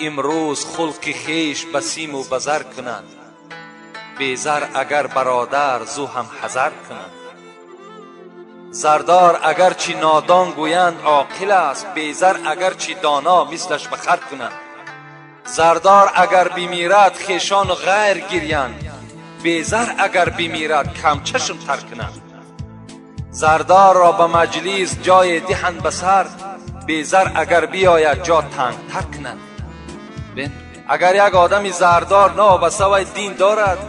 Имрӯз хулқи хеш ба симу ба зар кунанд, безар агар бародар зу ҳам ҳазар кунанд. Зардор агарчи нодон гӯянд, оқил аст, безар агарчи доно, мислаш ба хар кунанд. Зардор агар бимирад, хешону ғайр гирянд, безар агар бимирад, камчашм тар кунанд. Зардорро ба маҷлис ҷое диҳанд ба сар, безар агар биёяд, ҷо тангтар кунанд. Агар як одами зардор новобаста вай дин дорад,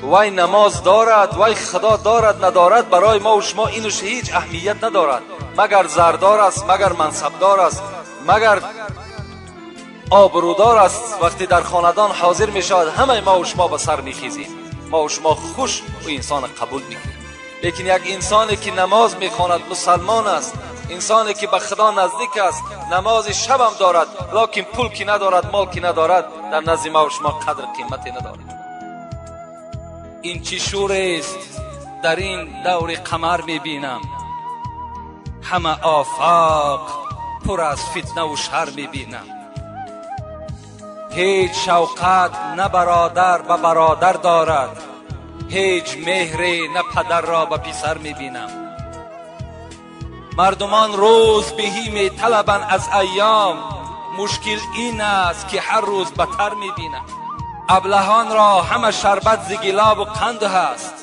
вай намоз дорад, вай худо дорад, надорад, барои мо шумо инуш ҳеҷ аҳамият надорад. Магар зардор аст, магар мансабдор аст, магар обрӯдор аст, вақте дар хонадон ҳозир мешавад, ҳамаи мо шумо ба сар мехезем, мо шумо хуш ӯ инсона қабул мекунем. Лекин як инсоне ки намоз мехонад, мусалмон аст, инсоне ки ба худо наздик аст, намози шабам дорад, лекин пул ки надорад, мол ки надорад, дар назди мо шумо қадр қимате надорад. Ин чӣ шӯрест дар ин даври қамар мебинам, ҳама офоқ пур аз фитнаву шар мебинам. Ҳеҷ шавқат на бародар ба бародар дорад, ҳеҷ меҳре на падарро ба писар мебинам. Мардумон рӯз беҳӣ металабанд аз айём, мушкил ин аст, ки ҳар рӯз батар мебинам. Аблаҳонро ҳама шарбат зи гилобу қанд ҳаст,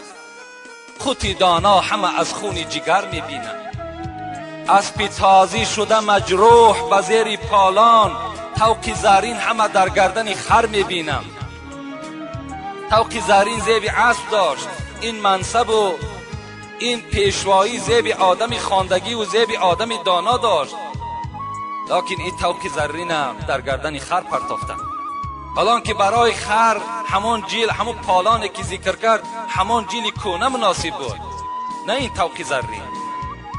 қути доно ҳама аз хуни ҷигар мебинам. Аспи тозӣ шуда маҷрӯҳ ба зери полон, тавқи зарин ҳама дар гардани хар мебинам. Тавқи зарин зеби асп дошт, ин мансабу ин пешвоӣ зеби одами хондагиву зеби одами доно дошт, лекин ин тавқи заррина дар гардани хар партофтам. Ҳолон ки барои хар ҳамон ҷил, ҳамон полоне ки зикр кард, ҳамон ҷили кӯна муносиб буд, на ин тавқи заррин.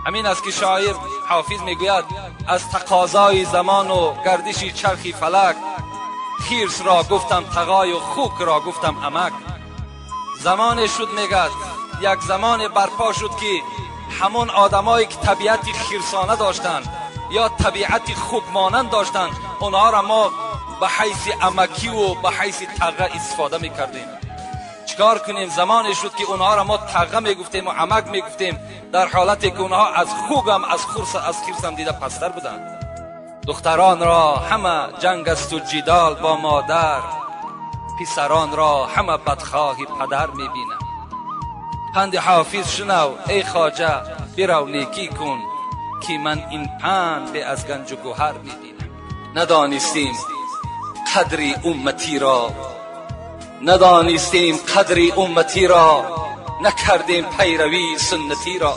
Ҳамин аст, ки шоир Ҳофиз мегӯяд: аз тақозои замону гардиши чархи фалак, хирсро гуфтам тағою хукро гуфтам амак. Замоне шуд, мегӯяд, як замоне барпо шуд, ки ҳамон одамое ки табиати хирсона доштанд ё табиати хукмонанд доштанд, онҳоро мо ба ҳайси амакиву ба ҳайси тағға истифода мекардем. Чӣ кор кунем? Замоне шуд, ки онҳоро мо тағға мегуфтему амак мегуфтем, дар ҳолате ки онҳо аз хугам, аз хурса, аз хирсам дида пасттар буданд. Духтаронро ҳама ҷанг асту ҷидол бо модар, писаронро ҳама бадхоҳи падар мебинам. Панди Ҳофиз шунав, эй хоҷа, бирав, некӣ кун, ки ман ин панд бе аз ганҷу гӯҳар мебинам. Надонистем қадри умматиро, надонистем қадри умматиро, накардем пайравии суннатиро.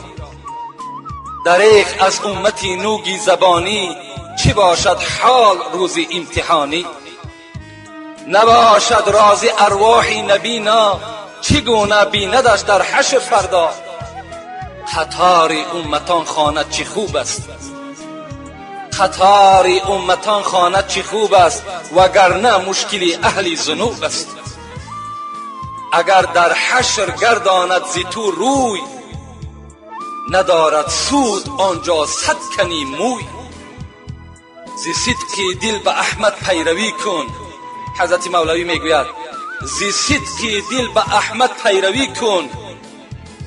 Дареғ аз уммати нуги забонӣ, чӣ бошад ҳол рӯзи имтиҳонӣ? Набошад розӣ арвоҳи набино, чӣ гуна бинадаш дар ҳашр фардо? Қатори умматон хонад, чӣ хуб аст, қатори умматон хонад, чӣ хуб аст, вагарна мушкили аҳли зунуб аст. Агар дар ҳашр гардонад зи ту рӯй, надорад суд он ҷо сад кани мӯй. Зи сидқи дил ба Аҳмад пайравӣ кун. Ҳазрати Мавлавӣ мегӯяд: зи сидқи дил ба Аҳмад пайравӣ кун,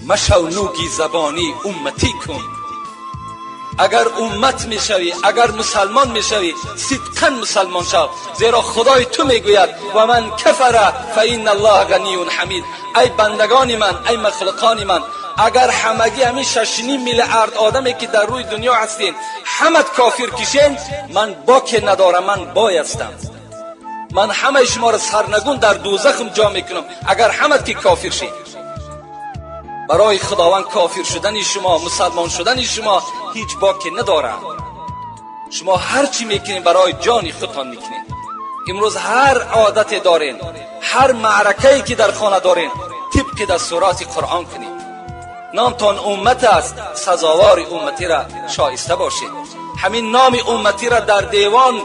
машав нуги забонӣ, умматӣ кун. Агар уммат мешавӣ, агар мусалмон мешавӣ, сидқан мусалмон шав, зеро Худои ту мегӯяд: ва ман кафара фа инна Аллоҳа ганиюн ҳамид. Ай бандагони ман, ай махлуқони ман, агар ҳамагӣ ҳамин 6.5 миллиард одаме ки дар рӯи дунё ҳастен, ҳамат кофир кишен, ман боке надорам, ман бой ҳастам, ман ҳамаи шуморо сарнагун дар дӯзахам ҷо мекунам, агар ҳамат ки кофир шед. Барои Худованд кофир шудани шумо, мусалмон шудани шумо ҳеҷ боке надорад. Шумо ҳар чӣ мекунед, барои ҷони худтон мекунед. Имрӯз ҳар одате дорен, ҳар маъракае ки дар хона дорен, тибқи дастуроти Қуръон кунед. Номтон уммат аст, сазовори умматира шоиста бошед. Ҳамин номи умматира дар девон,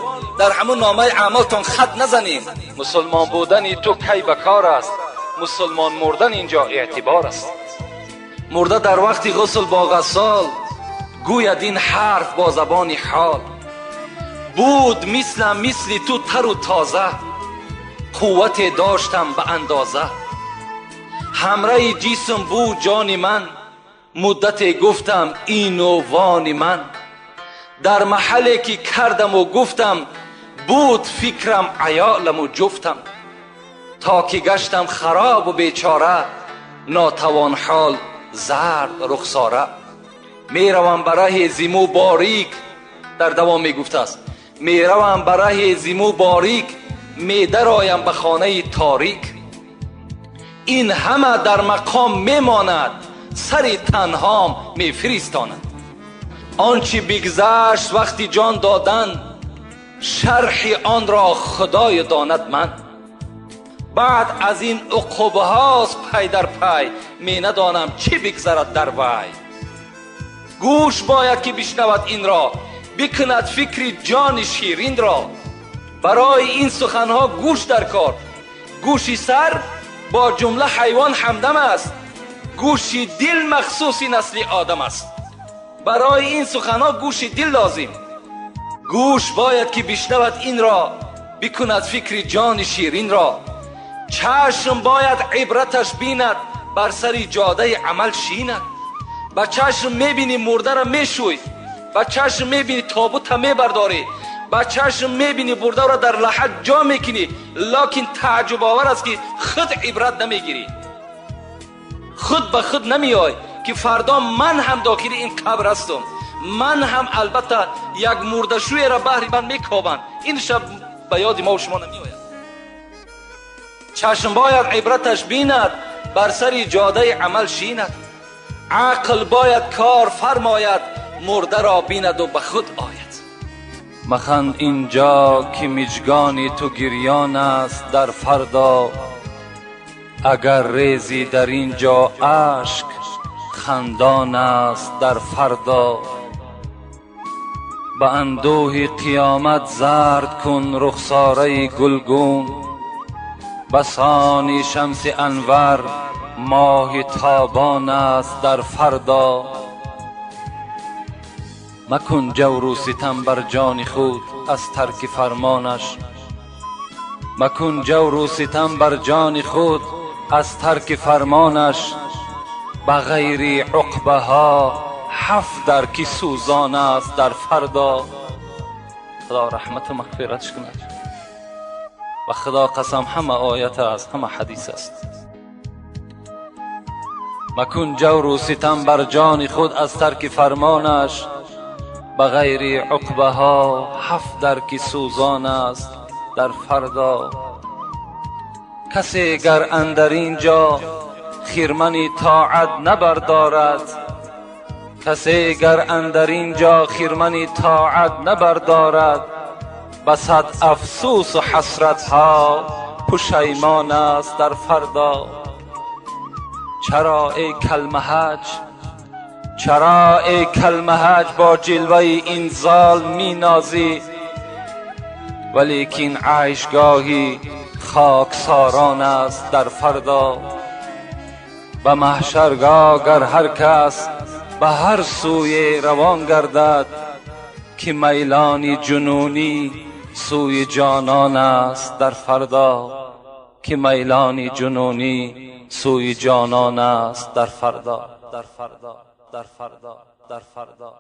дар ҳамун номаи аъмолтон хат назанед. Мусулмон будани ту кай ба кор аст? Мусулмон мурдан инҷо эътибор аст. Мурда дар вақти ғусл бо ғассол гӯяд ин ҳарф бо забони ҳол. Буд мислам мисли ту тару тоза, қуввате доштам ба андоза. Ҳамраи ҷисм буд ҷони ман, муддате гуфтам ину вони ман. Дар маҳалле ки кардаму гуфтам, буд фикрам аёламу ҷуфтам. То ки гаштам харобу бечора, нотавонҳол зард рухсора. Меравам ба раҳи зиму борик, дар давом мегуфтааст, меравам ба раҳи зиму борик, медароям ба хонаи торик. Ин ҳама дар мақом мемонад, сари танҳом мефиристонад. Он чи бигзашт вақти ҷон додан, шарҳи онро худоё донад ман. Баъд аз ин уқубҳост пай дар пай, менадонам чӣ бигзарад дар вай. Гӯш бояд ки бишнавад инро, бикунад фикри ҷони ширинро. Барои ин суханҳо гӯш дар кор. Гӯши сар бо ҷумла ҳайвон ҳамдам аст, гӯши дил махсуси насли одам аст. Барои ин суханҳо гӯши дил лозим. Гӯш бояд ки бишнавад инро, бикунад фикри ҷони ширинро. Чашм бояд ибраташ бинад, бар сари ҷодаи амал шинад. Ба чашм мебинӣ мурдаро мешӯй, ба чашм мебинӣ тобута мебардорӣ, ба чашм мебинӣ бурдаро дар лаҳад ҷо мекунӣ, локин тааҷҷубовар аст ки худ ибрат намегирӣ. Худ ба худ намеой ки фардо ман ҳам дохили ин қабр ҳастам, ман ҳам албатта як мурдашӯеро баҳри ман мекобанд. Ин шаб ба ёди мо шумо намеояд. Чашм бояд ибраташ бинад, бар сари ҷодаи амал шинад. Ақл бояд кор фармояд, мурдаро бинаду ба худ ояд. Маханд инҷо ки миҷгони ту гирён аст дар фардо, агар резӣ дар ин ҷо ашк хандон аст дар фардо. Ба андӯҳи қиёмат зард кун рухсораи гулгун, басони шамси анвар моҳи тобон аст дар фардо. Макун ҷавру ситам бар ҷони худ аз тарки фармонаш, макун ҷавру ситам бар ҷони худ аз тарки фармонаш. Ба ғайри уқбаҳо ҳафт дар ки сӯзон аст дар фардо. Худо раҳмату мағфиратш кунад. Ба Худо қасам, ҳама оят аст, ҳама ҳадис аст. Макун ҷавру ситам бар ҷони худ аз тарки фармонаш, ба ғайри уқбаҳо ҳафт дар ки сӯзон аст дар фардо. Касе гар андар ин ҷо хирмани тоат набардорад, касе гар андар ин ҷо хирмани тоат набардорад, ба сад афсӯсу ҳасратҳо пушаймон аст дар фардо. Чаро эй калмаҳаҷ, чаро эй калмаҳаҷ бо ҷилваи инзол минозӣ, валекин айшгоҳи хоксорон аст дар фардо. Ба маҳшаргоҳ гар ҳар кас ба ҳар сӯе равон гардад, ки майлони ҷунунӣ сӯи ҷонон аст дар фардо, ки майлони ҷунунӣ сӯи ҷонон аст дар фардо, дар фардо, дар фардо, дар фардо.